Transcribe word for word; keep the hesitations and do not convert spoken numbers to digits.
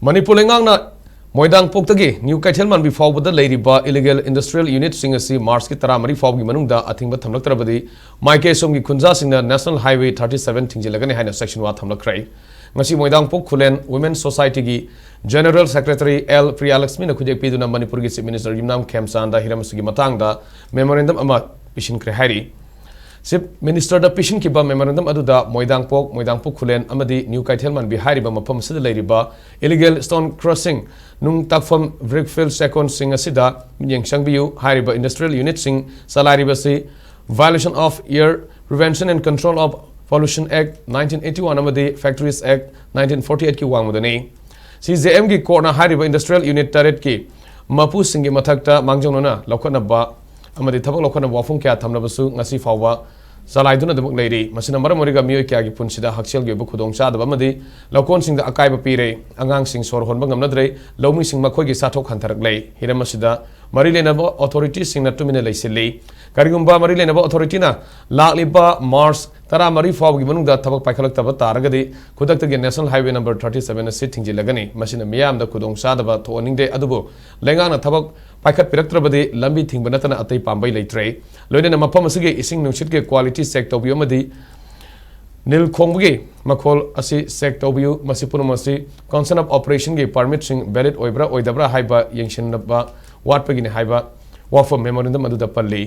ꯃꯅꯤꯄꯨꯔ ꯂꯩꯉꯥꯛꯅ ꯃꯣꯏꯗꯥꯡꯄꯣꯛꯇꯒꯤ ꯅ꯭ꯌꯨ ꯀꯩꯊꯦꯜ ꯃꯥꯟꯕꯤ ꯐꯥꯎꯕꯗ ꯂꯩꯔꯤꯕ ꯏꯂꯤꯒꯦꯜ ꯏꯟꯗꯁꯇ꯭ꯔꯤꯌꯦꯜ ꯌꯨꯅꯤꯠꯁꯤꯡ ꯑꯁꯤ ꯃꯥꯔꯆꯀꯤ ꯇꯔꯥꯃꯔꯤ ꯐꯥꯎꯕꯒꯤ ꯃꯅꯨꯡꯗ ꯑꯊꯤꯡꯕ ꯊꯝꯂꯛꯇ꯭ꯔꯕꯗꯤ ꯃꯥꯏꯀꯩ ꯑꯁꯣꯝꯒꯤ ꯈꯨꯟꯖꯥꯁꯤꯡꯅ ꯅꯦꯁꯅꯦꯜ ꯍꯥꯏꯋꯦ ꯊꯥꯔꯇꯤ ꯁꯚꯦꯟ ꯊꯤꯡꯖꯤꯜꯂꯒꯅꯤ ꯍꯥꯏꯅ ꯁꯦꯛꯁꯟ ꯋꯥ ꯊꯝꯂꯛꯈ꯭ꯔꯦ꯫ ꯉꯁꯤ ꯃꯣꯏꯗꯥꯡꯄꯣꯛ ꯈꯨꯂꯦꯟ ꯋꯨꯃꯦꯟ ꯁꯣꯁꯥꯏꯇꯤꯒꯤ ꯖꯦꯅꯔꯦꯜ ꯁꯦꯀ꯭ꯔꯦꯇꯔꯤ ꯑꯦꯜ ꯄ꯭ꯔꯤꯌꯥꯂꯛꯁꯃꯤꯅ ꯈꯨꯗꯦꯛ ꯄꯤꯗꯨꯅ ꯃꯅꯤꯄꯨꯔꯒꯤ ꯆꯤꯐ ꯃꯤꯅꯤꯁꯇꯔ ꯌꯨꯝꯅꯥꯝ ꯈꯦꯝꯆꯥꯟꯗ ꯍꯤꯔꯝ ꯑꯁꯤꯒꯤ ꯃꯇꯥꯡꯗ ꯃꯦꯃꯣꯔꯦꯟꯗꯝ ꯑꯃ ꯄꯤꯁꯤꯟꯈ꯭ꯔꯦ ꯍꯥꯏꯔꯤ꯫ ꯆꯤꯐ ꯃꯤꯅꯤꯁꯇꯔꯗ ꯄꯤꯁꯤꯟꯈꯤꯕ ꯃꯦꯃꯣꯔꯦꯟꯗꯝ ꯑꯗꯨꯗ ꯃꯣꯏꯗꯥꯡꯄꯣꯛ, ꯃꯣꯏꯗꯥꯡꯄꯣꯛ ꯈꯨꯂꯦꯟ ꯑꯃꯗꯤ ꯅ꯭ꯌꯨ ꯀꯩꯊꯦꯜ ꯃꯥꯟꯕꯤ ꯍꯥꯏꯔꯤꯕ ꯃꯐꯝ ꯑꯁꯤꯗ ꯂꯩꯔꯤꯕ ꯏꯂꯤꯒꯦꯜ ꯁ꯭ꯇꯣꯟ ꯀ꯭ꯔꯁꯤꯡ, ꯅꯨꯡ ꯇꯥꯛꯐꯝ, ꯕ꯭ꯔꯤꯛ ꯐꯤꯜ ꯆꯦꯛꯀꯣꯟꯁꯤꯡ ꯑꯁꯤꯗ ꯃꯤꯠꯌꯦꯡ ꯆꯪꯕꯤꯌꯨ꯫ ꯍꯥꯏꯔꯤꯕ industrial ꯌꯨꯅꯤꯠꯁꯤꯡ ꯆꯂꯥꯏꯔꯤꯕꯁꯤ violation of air prevention and control of pollution act nineteen eighty one ꯑꯃꯗꯤ Factories Act nineteen forty eight ꯀꯤ ꯋꯥꯡꯃꯗꯅꯤ꯫ ꯁꯤ ꯖꯦ ꯑꯦꯝꯒꯤ ꯀꯣꯔꯠꯅ ꯍꯥꯏꯔꯤꯕ ꯏꯟꯗꯁꯇ꯭ꯔꯤꯌꯦꯜ ꯌꯨꯅꯤꯠ ꯇꯔꯦꯠꯀꯤ ꯃꯄꯨꯁꯤꯡꯒꯤ ꯃꯊꯛꯇ ꯃꯥꯡꯖꯧꯅꯅ ꯂꯧꯈꯠꯅꯕ ꯑꯃꯗꯤ ꯊꯕꯛ ꯂꯧꯈꯠꯅꯕ ꯋꯥꯐꯝ ꯀꯌꯥ ꯊꯝꯂꯕꯁꯨ ꯉꯁꯤ ꯐꯥꯎꯕ ꯆꯂꯥꯏꯗꯨꯅ ꯑꯗꯨꯃꯛ ꯂꯩꯔꯤ꯫ ꯃꯁꯤꯅ ꯃꯔꯝ ꯑꯣꯏꯔꯒ ꯃꯤꯑꯣꯏ ꯀꯌꯥꯒꯤ ꯄꯨꯟꯁꯤꯗ ꯍꯛꯁꯦꯜꯒꯤ ꯑꯣꯏꯕ ꯈꯨꯗꯣꯡꯆꯥꯗꯕ ꯑꯃꯗꯤ ꯂꯧꯀꯣꯟꯁꯤꯡꯗ ꯑꯀꯥꯏꯕ ꯄꯤꯔꯦ꯫ ꯑꯉꯥꯡꯁꯤꯡ ꯁꯣꯔ ꯍꯣꯟꯕ ꯉꯝꯅꯗ꯭ꯔꯦ꯫ ꯂꯧꯃꯤꯁꯤꯡ ꯃꯈꯣꯏꯒꯤ ꯆꯥꯊꯣꯛ ꯍꯟꯊꯔꯛꯂꯦ꯫ ꯍꯤꯔꯝ ꯑꯁꯤꯗ ꯃꯔꯤ ꯂꯩꯅꯕ ꯑꯣꯊꯣꯔꯤꯇꯤꯁꯤꯡꯅ ꯇꯨꯃꯤꯟꯅ ꯂꯩꯁꯤꯜꯂꯤ꯫ ꯀꯔꯤꯒꯨꯝꯕ ꯃꯔꯤ ꯂꯩꯅꯕ ꯑꯣꯊꯣꯔꯤꯇꯤꯅ ꯂꯥꯛꯂꯤꯕ ꯃꯥꯔꯆ ꯇꯔꯥꯃꯔꯤ ꯐꯥꯎꯕꯒꯤ ꯃꯅꯨꯡꯗ ꯊꯕꯛ ꯄꯥꯏꯈꯠꯂꯛꯇꯕ ꯇꯥꯔꯒꯗꯤ ꯈꯨꯗꯛꯇꯒꯤ national highway number thirty seven ꯑꯁꯤ ꯊꯤꯡꯖꯤꯜꯂꯒꯅꯤ꯫ ꯃꯁꯤꯅ ꯃꯤꯌꯥꯝꯗ ꯈꯨꯗꯣꯡꯆꯥꯗꯕ ꯊꯣꯛꯍꯟꯅꯤꯡꯗꯦ, ꯑꯗꯨꯕꯨ ꯂꯩꯉꯥꯛꯅ ꯊꯕꯛ ꯄꯥꯏꯈꯠꯄꯤꯔꯛꯇ꯭ꯔꯕꯗꯤ ꯂꯝꯕꯤ ꯊꯤꯡꯕ ꯅꯠꯇꯅ ꯑꯇꯩ ꯄꯥꯝꯕꯩ ꯂꯩꯇ꯭ꯔꯦ꯫ ꯂꯣꯏꯅꯅ ꯃꯐꯝ ꯑꯁꯤꯒꯤ ꯏꯁꯤꯡ ꯅꯨꯡꯁꯤꯠꯀꯤ ꯀ꯭ꯋꯥꯂꯤꯇꯤ ꯆꯦꯛ ꯇꯧꯕꯤꯌꯨ ꯑꯃꯗꯤ ꯅꯤꯜ ꯈꯣꯡꯕꯒꯤ ꯃꯈꯣꯜ ꯑꯁꯤ ꯆꯦꯛ ꯇꯧꯕꯤꯌꯨ꯫ ꯃꯁꯤ ꯄꯨꯝꯅꯃꯛ ꯑꯁꯤ ꯀꯥꯎꯟꯁꯤꯜ ꯑꯣꯐ ꯑꯣꯄꯔꯦꯁꯟꯒꯤ ꯄꯥꯔꯃꯤꯠꯁꯤꯡ ꯚꯦꯂꯤꯗ ꯑꯣꯏꯕ꯭ꯔꯥ ꯑꯣꯏꯗꯕ꯭ꯔꯥ ꯍꯥꯏꯕ ꯌꯦꯡꯁꯤꯟꯅꯕ ꯋꯥꯠꯄꯒꯤꯅꯤ ꯍꯥꯏꯕ ꯋꯥꯐꯝ ꯃꯦꯃꯣꯔꯦꯟꯗꯝ ꯑꯗꯨꯗ ꯄꯜꯂꯤ꯫